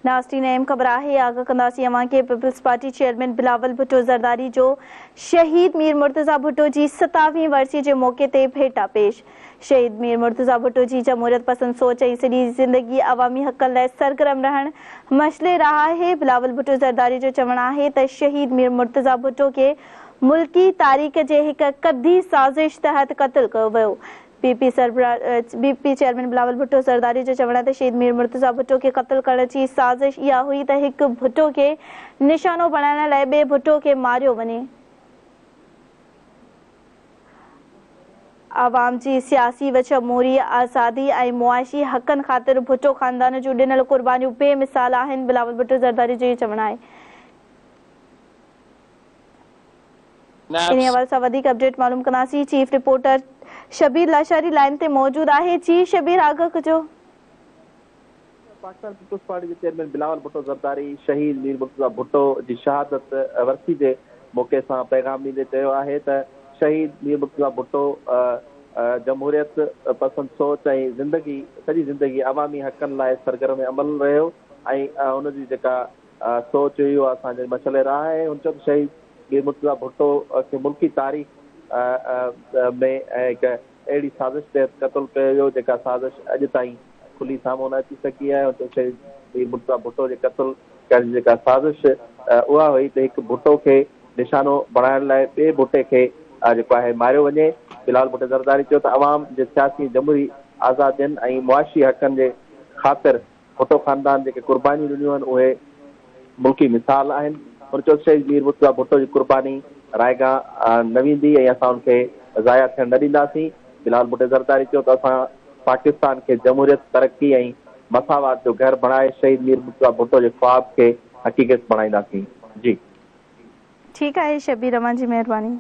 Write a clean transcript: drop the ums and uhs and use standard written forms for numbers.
ناظرين اهم خبر آهي آگاهه ڪنداسين اوهان کي peoples party chairman Bilawal Bhutto Zardari جو شهيد مير مرتضيٰ ڀٽو جي ستاويهين ورسي جي موقعي تي ڀيٽا پيش شهيد مير مرتضيٰ ڀٽو جي جمهوريت پسند سوچ ۽ سڄي زندگي عوامي حقن لاء سرگرم رهڻ مشعل راهه آهي بلاول ڀٽو زرداري جو چوڻ آهي ته شهيد مير مرتضيٰ ڀٽو کي ملڪي تاريخ جي هڪ ڪڌي سازش تحت قتل ڪيو ويو پي پي سربراهه P P chairman Bilawal Bhutto Zardari جو چوڻ آهي ته شهيد مير مرتضيٰ ڀٽو کي قتل ڪرڻ جي سازش اها هئي ته هڪ ڀٽو کي نشانو بڻائڻ لاء ٻئي ڀٽو کي ماريو وڃي. عوام جي سياسي و جمهوري آزادي ۽ معاشي حقن خاطر ڀٽو خاندان جون ڏنل قربانيون بي مثال آهن، بلاول ڀٽو زرداري جو اهو چوڻ آهي. انهي حوالي سان وڌيڪ اپڊيٽ معلوم ڪنداسين chief reporter Shabbir Lashari line تي موجود آهي جي شبير آگاهه ڪجو. پاڪستان پيپلز پارٽي جي چيئرمين بلاول ڀٽو زرداري شهيد مير مرتضيٰ ڀٽو جي شهادت ورسي جي موقعي سان پيغام ڏيندي چيو آهي ته شهيد مير مرتضيٰ ڀٽو جمهوريت پسند سوچ ۽ زندگي سڄي زندگي عوامي حقن لاء سرگرم عمل رهيو ۽ ان جي جيڪا سوچ هئي اها اسان جي مشعل راهه آهي. هن چيو ته شهيد مير مرتضيٰ ڀٽو کي ملڪي تاريخ ۾ هڪ اهڙي سازش تحت قتل ڪيو ويو جيڪا سازش اڄ تائين کلي سامهون نه اچي سگهي آهي. هن چيو ته شهيد مير مرتضيٰ ڀٽو جي قتل ڪرڻ جي جيڪا سازش اها هئي ته هڪ ڀٽو کي نشانو بڻائڻ لاء ٻئي ڀٽي کي جيڪو آهي ماريو وڃي. بلال ڀٽو زرداري چيو ته عوام جي سياسي ۽ جمهوري آزادين ۽ معاشي حقن جي خاطر ڀٽو خاندان جيڪي قربانيون ڏنيون آهن اهي ملڪي مثال آهن. هن چيو ته شهيد مير مرتضيٰ ڀٽو جي قرباني رائيگان نه ويندي ۽ اسان ان کي ضايع ٿيڻ نه ڏينداسين. بلاول ڀٽو زرداري چيو ته اسان پاڪستان کي جمهوريت، ترقي ۽ مساوات جو گهر بڻائي شهيد مير مرتضيٰ ڀٽو جي خواب کي حقيقت بڻائينداسين. جي. ٺيڪ آهي شبير اوهان جي مهرباني.